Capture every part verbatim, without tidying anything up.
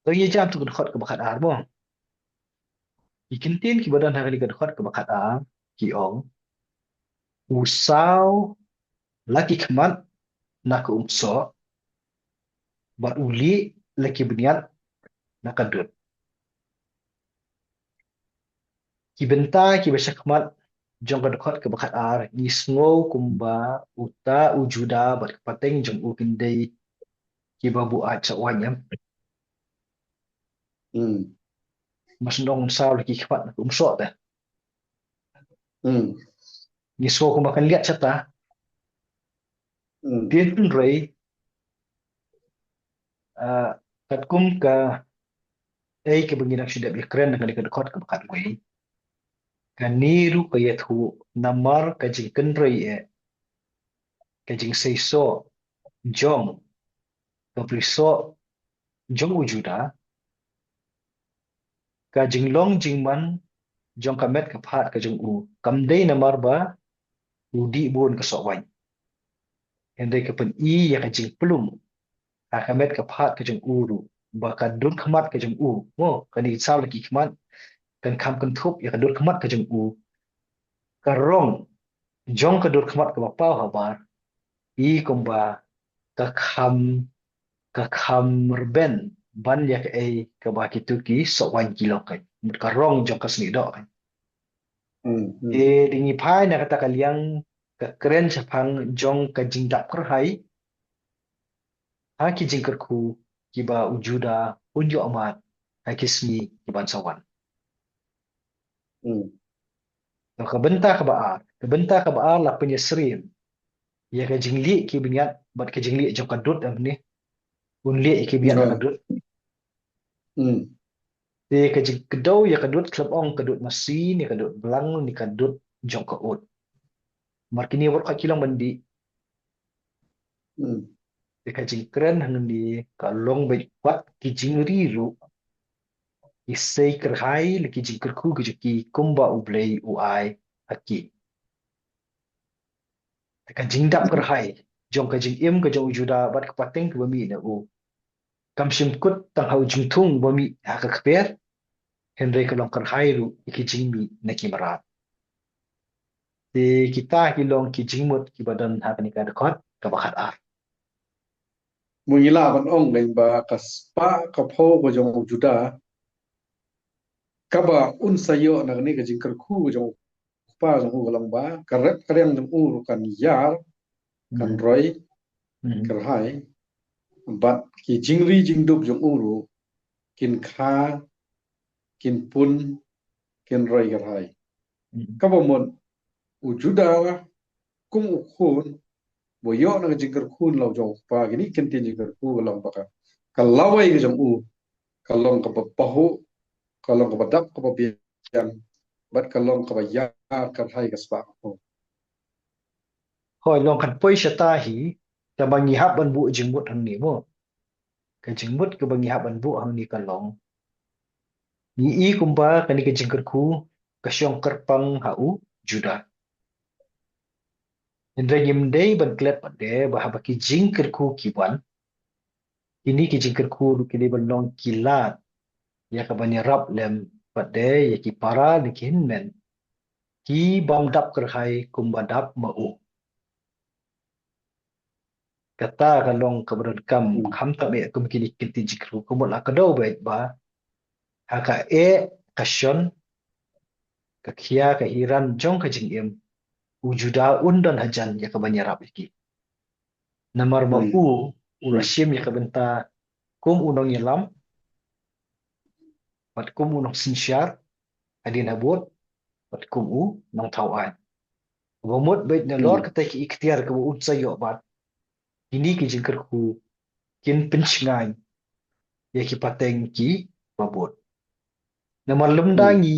To ngi jam tu ka dkhot kaba khat ar mo. Ki kyntien kiba don ha kane ka dkhot kaba khat ar ki ong, u saw la ki khmat na ka umsoh bad u lieh la ki bniat na ka dud. Ki bynta kiba sha khmat jong ka dkhot kaba khat ar ngi sngew kumba uta u Judah bad ka pateng jong u kin dei kiba buaid soh waiñ em. Hmm. Mas nong saw la ki khmat na ka umsoh te. Hmm. Ngi sngew kumba kan liat shata. Hmm. Dien tynrei, ah, katkum ka ei kaba ngi dang shu dep ïakren na kane ka dkhot kaba khat wei. Kane ruh ka ïathuh namar ka jingkynrei eh, ka jingseisoh jong ka priesthood jong u Judah, ka jinglong jingman jong ka met ka phad ka jong u kam dei namar ba u dih bun ka soh waiñ. Hynrei ka pyni ïa ka jingplung ha ka met ka phad ka jong u ruh ba ka dur khmat ka jong u, mo, kane saw la ki khmat kan kham kynthup ïa ka dur khmat ka jong u. Ka rong jong ka dur khmat kaba paw habar i kumba ka kham, ka kham rben ban ïa kaei kaba kitu ki soh waiñ ki long, ka mut ka rong jong ka snieh doh. Hmm, hmm. Te dei ngi phai na kata ka liang ka kren shaphang jong ka jingdap kyrhai ha ki jingkyrkhu kiba u Judah un ïoh mad ha ki sngi kiban sa wan. Hmm. To ka bynta kaba ar, ka bynta kaba ar la pynïasyriem ïa ka jinglieh ki bniat bad ka jinglieh jong ka dud em ne. Un lieh ïa ki bniat na ka dud. Hmm. Te ka jingkdew ïa ka dud khlem ong ka dud masi ne ka dud blang ne ka dud jong ka ut. Mar kine wat ka ki long ban dih. Hmm. Te ka jingkren hangne ka long bad wat ki jingri ruh ki sei kyrhai la ki jingkyrkhu ki jong ki kumba U Blei u ai ha ki. Te ka jingdap kyrhai jong ka jingim ka jong u Judah bad ka pateng kaba mih na u kam shym kut tang ha u jingthung ba mih ha ka kper, hynrei ka long kyrhai ruh ïa ki jingmih na ki mrad. Te kita ki long ki jingmut kiba don ha kane ka dkhot kaba khat ar. Mo ngi lah ban ong kein ba ka spah ka phew ka jong u Judah kaba un sa ïoh na kane ka jingkyrkhu ka jong u kpa jong u ka long ba ka rep ka riang jong u ruh kan ïar, kan Hmm. roi Hmm. kyrhai, bad ki jingri jingdup jong u ruh kin kha, kin pun, kin roi kyrhai. Hmm. Kaba mut u Judah kum u khun ba ïoh na ka jingkyrkhu na la u jong u kpa, kine ki kyntien jingkyrkhu ka long ba ka, ka lawei ka jong u ka long kaba pahuh, ka long kaba dap kaba biang, bad ka long kaba ïar kyrhai ka spah. Hooid, long kan poi shata hi, tangba ngi hap ban buh jingmut hangne mo. Ka jingmut kaba ngi hap ban buh hangne ka long, ngi i kumba kane ka jingkyrkhu ka shong kyrpang ha u Judah. Hynrei ngim dei ban klet pat de ba haba ki jingkyrkhu ki wan, kine ki jingkyrkhu ruh ki dei ban long ki lad ïa ka ban ïarap lem pat de ïa ki para ne ki hynmen ki bym dap kyrhai kumba dap ma u. Kata ka long kaba donkam, Hmm. khamtam eh kum kine ki kyntien jingkyrkhu, ka mut la ka daw beit ba ha ka eh ka shon, ka khia ka hiran jong ka jingim, u Judah un don hajan ïa ka ban ïarap ïa ki. Namar ba Hmm. u u la Hmm. shim ïa ka bynta kum u nongïalam bad kum u nongsynshar hadien habud bad kum u nongthaw aiñ. Kaba mut beit nalor Hmm. kata ki iktiar kaba un sa ïoh bad kine ki jingkyrkhu kin pynshngaiñ ïa ki pateng kiba bud. Namar lymda Hmm. ngi,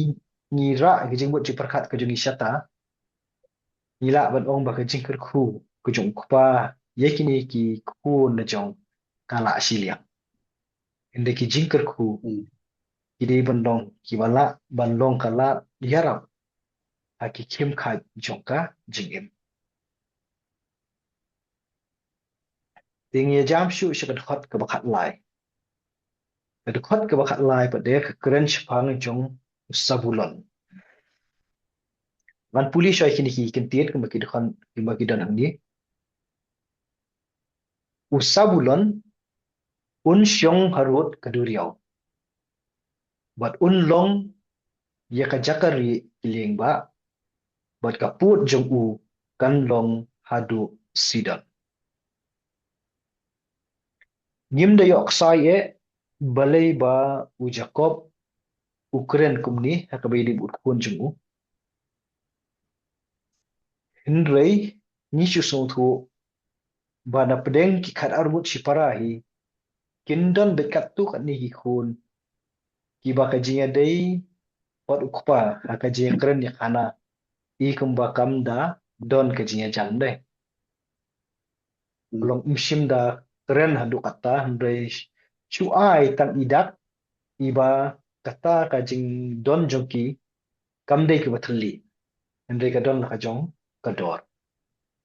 ngi rah ki jingmut jingpyrkhat ka jong ngi shata, ngi lah ban ong ba ka jingkyrkhu ka jong u kpa ïa kine ki khun la jong ka lah shiliang. Hynrei ki jingkyrkhu Hmm. ki dei ban long kiba lah ban long ka lad ïarap ha ki khim khat jong ka jingim. Te ngi ïa jam shuh sha ka dkhot kaba khat lai. Ka dkhot kaba khatlai pat de ka kren shaphang jong u Sabulon. Ngan pule shwa kine ki kyntien kaba ki dkhot kaba ki don hangne. U Sabulon un shong harud ka duriaw, bad un long ïa ka jaka rieh ki lieng bah, bad ka pud jong u kan long haduh Sidon. Ngim da ïoh ksai eh balei ba u Jakob u kren kumne ha kaba ïadei bad u khun jong u. Hynrei ngi shu sngewthuh ba na pdeng ki khatar ngut shipara hi kin don beit katto katne ki khun kiba ka jingïadei bad u kpa ha ka jingïakren ïa khana i kumba kam da don ka jingïajan de. Hmm. Long im shym da kren haduh katta, hynrei shu ai tang i dak iba kata ka jingdon jong ki kam dei kaba thylli, hynrei ka don la ka jong ka dor.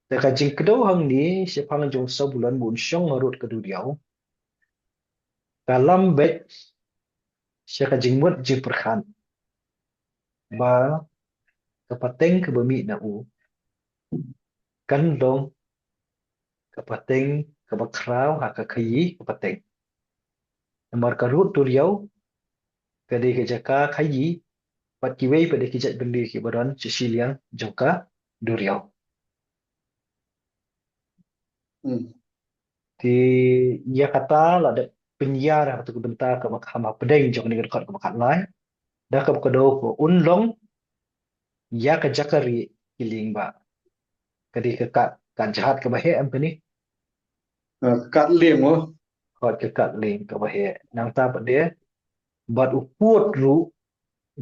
Te ka jingkdew hangne shaphang jong u Sabulon ba un shong harud ka duriaw ka lam beit sha ka jingmut jingpyrkhat ba ka pateng kaba mih na u kan long ka pateng kaba khraw ha ka khaïi ka pateng. Namar ka rud duriaw ka dei ka jaka khaïi, bad kiwei pat de ki jait bynriew kiba don sha shiliang jong ka duriaw. Hmm. Te ïa kata la dep pynïar ha katu ka bynta kaba kham hapdeng jong kane ka dkhot kaba khatlai. Da kaba kdew ba un long ïa ka jaka rieh ki lieng bah. Ka dei ka kad, kad jahaj kaba heh em kane? Ah, kad lieng mo. Hooid, ka kad lieng kaba heh. Nangta pat de bad u pud ruh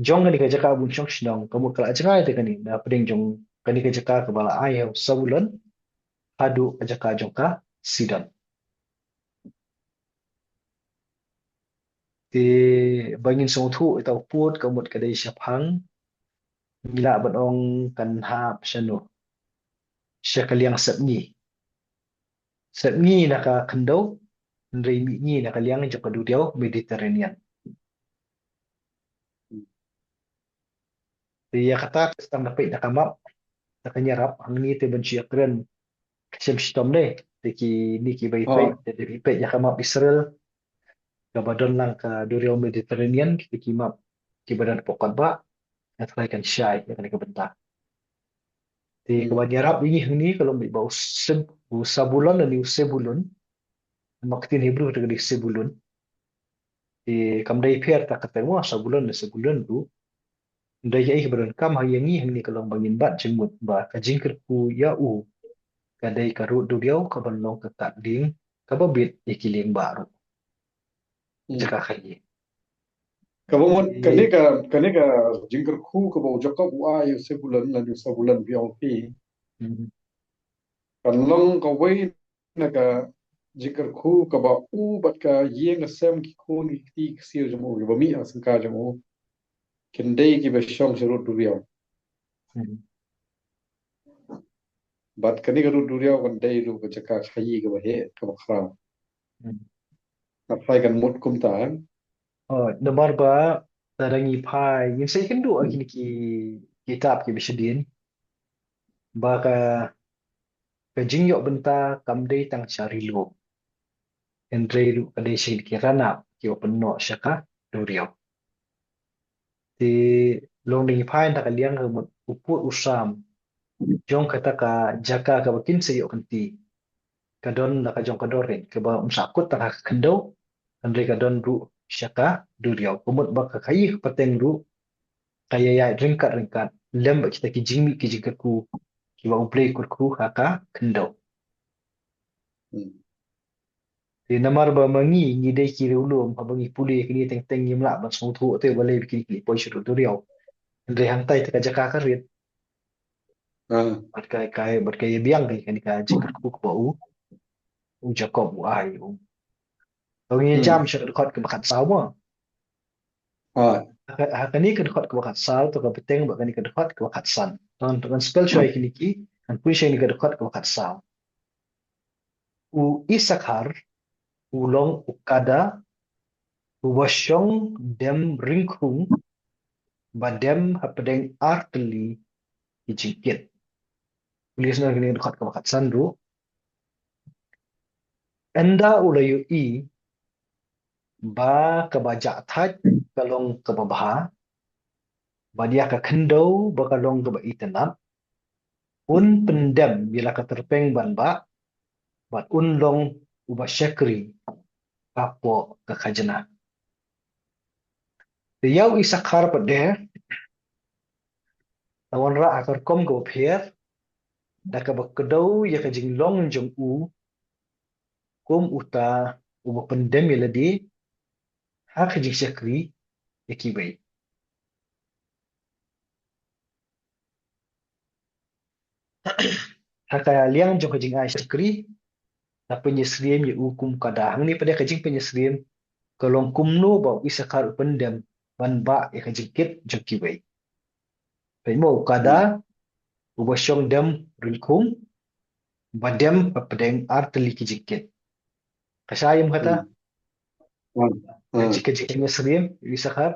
jong kane ka jaka ba un shong shnong, ka mut ka la jngai te kane na pdeng jong kane ka jaka kaba la ai ïa u Sabulon haduh ka jaka jong ka Sidon. Te ba ngin sngewthuh ïa uta u pud ka mut ka dei shaphang, ngi lah ban ong kan hap shano? Sha ka liang sepngi. Sepngi na ka khyndew, hynrei mihngi na ka liang jong ka duriaw Mediterranean. Te ïa kata te tang da peit da ka map, da ka ïarap hangne te ban shu ïakren ka shem shitom ne, te kine kiba ïa peit, te peit ïa ka map Israel kaba don lang ka duriaw Mediterranean, kita ki map kiba don hapoh kot bah, nga tharai kan shai ïa kane ka bynta. Te kaba ïarap ïa ngi hangne ka long ba u Seb-, u Sabulon lane u Sebulun. Namar ka ktien Hebru ka dei Sebulun. Te kam dei pher ta ka teng wa Sabulon ne Sebulun ruh. Hynrei ïa i kaba donkam ha ïa ngi hangne ka long ba ngin bat jingmut ba ka jingkyrkhu ïa u ka dei ka rud duriaw kaban long ka kad lieng kaba bit ïa ki lieng bah ruh. Hmm. Jaka khaïi. Kaba mut kane ka, kane ka jingkyrkhu kaba u Jakob u ai ïa u Sebulun lane u Sebulun ba ong phi. Hmm. Kan long kawei na ka jingkyrkhu kaba u bad ka ïing ka sem ki khun ki kti ki ksiar jong u kiba mih ha ka syngkha jong u kin dei kiba shong sha rud duriaw. Hmm. Bad kane ka rud duriaw kan dei ruh ka jaka khaïi kaba heh kaba khraw. Hmm. Nga tharai kan mut kumta, eh? Oh, namar ba lada ngi phai, ngin sa ïakynduh ha kine ki kitab kiba shadien ba ka, ka jingïoh bynta kam dei tang sha ri lum, hynrei ruh ka dei sha ki ranab kiba pynnoh sha ka duriaw. Te long da ngi phai na ka liang ka mut u pud u sam jong kata ka jaka kaba kin sa ïoh kynti ka don la ka jong ka dor ring kaba ym sah kut tang ha ka khyndew, hynrei ka don ruh sha ka duriaw. Ka mut ba ka khaïi ka pateng ruh ka ïaid ryngkat ryngkat lem bad kita ki jingmih ki jingkyrkhu kiba U Blei u kyrkhu ha ka khyndew. Hmm. Te namar ba ma ngi ngi dei ki riewlum, haba ngi pule kine teng teng ngim lah ban sngewthuh te balei ba kine ki poi sha rud duriaw. Hynrei hangtai te ka jaka ka rit. Ah. Bad ka, ka, bad ka ïa biang ka, kane ka jingkyrkhu kaba u, u Jakob u ai u. Ngi jam sha ka dkhot kaba khatsaw mo. Ah. Ha, ha kane ka dkhot kaba khatsaw to ka bteng bad kane ka dkhot kaba khatsan. To ngan spell shwa ïa kine ki, ngan pule sha kane ka dkhot kaba khatsaw. U Issakhar u long u kada Uba shong dem ryngkhung, ba dem hapdeng artylli ki jingkit. Pule sha kane ka dkhot kaba khatsan ruh. Ynda u la ïohi ba kaba jah thait ka long kaba bha, bad ïa ka khyndew ba ka long kaba itynnad, un pyndem ïa la ka tyrpeng ban bah, bad un long uba shakri hapoh ka khajna. Te ïa u Isakhar pat de, la wanrah ha ka rukom kaba pher, da kaba kdew ïa ka jinglong jong u kum uta uba pyndem ïa lade ha ka jingshakri ïa kiwei. Ha ka liang jong ka jingai shakri, la pynïasyriem ïa u kum kada. Hangne pat de ka jingpynïasyriem ka long kumno ba u Isakhar u pyndem ban bah ïa ka jingkit jong kiwei. Peit mo, u kada, uba shong dem ryngkhung, ba dem hapdeng artylli ki jingkit. Ka shai ïa u kata? Hmm. Hmm. Ka jing, ka jingpynïasyriem u Isakhar.